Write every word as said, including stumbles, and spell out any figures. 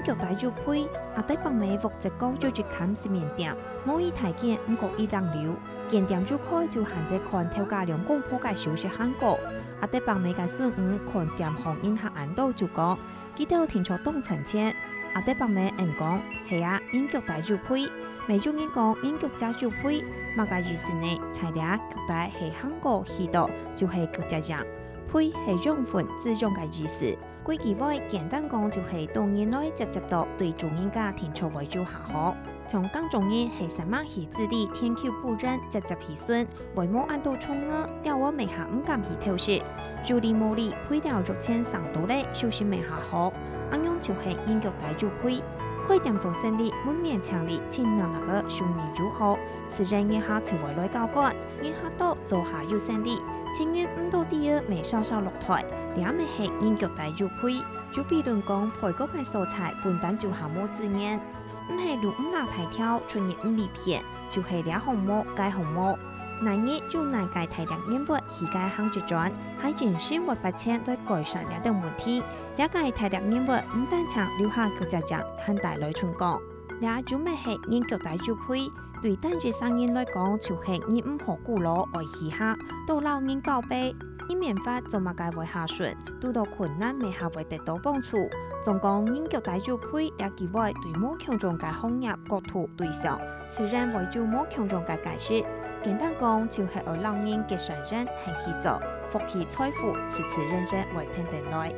腳底有肥，阿德伯姆屋側角有一間食麵店，無幾大間，毋過已冷流。間店一開就還得看頭家兩公婆个手勢行過。阿德伯姆个孫女看店項人客恁多就講，佢兜定著當賺錢。阿德伯姆應講：「係啊，人腳底有肥。」乜有人講：「人腳跡有肥，麼个意思呢？」在這腳底係行過去到，就係腳跡樣。肥係養分、滋養个意思。 歸句話，簡單講就係當人來輒輒到，對主人家定著會有下好。像耕種人係煞猛去治理田坵、埔簷，輒輒去巡，會無恁多蟲仔，鳥仔乜還毋敢去偷食。有理無理，肥料肉錢省多咧，收成乜還好。恁樣就係人腳底有肥。開店做生理，門面淨俐，盡鬧鬧个，收入又好，自然人客就會來交關。 人客多，做下有生理，錢銀毋多滴仔乜少少落袋，這乜係人腳底有肥。就比論講，背角个所在本旦就還無資源，毋係路毋罅大條，出入毋利便，就係這項無，該項無。哪日有哪个大粒人物去該行一轉，還真心會撥錢來改善這兜問題。這个大粒人物毋單淨留下腳跡跡，還帶來春光。這就乜係人腳底有肥， 對單一儕人來講，就係人毋好顧囉，愛去學，多摎人交陪。人面闊，做麼个會較順，堵到困難乜還會得到幫助。總講人腳底有肥，這句話對無共樣个行業、國土、對象，自然會有無共樣个解釋。簡單講，就係愛摎人結善緣，行去做，福氣財富，自自然然會跈等來。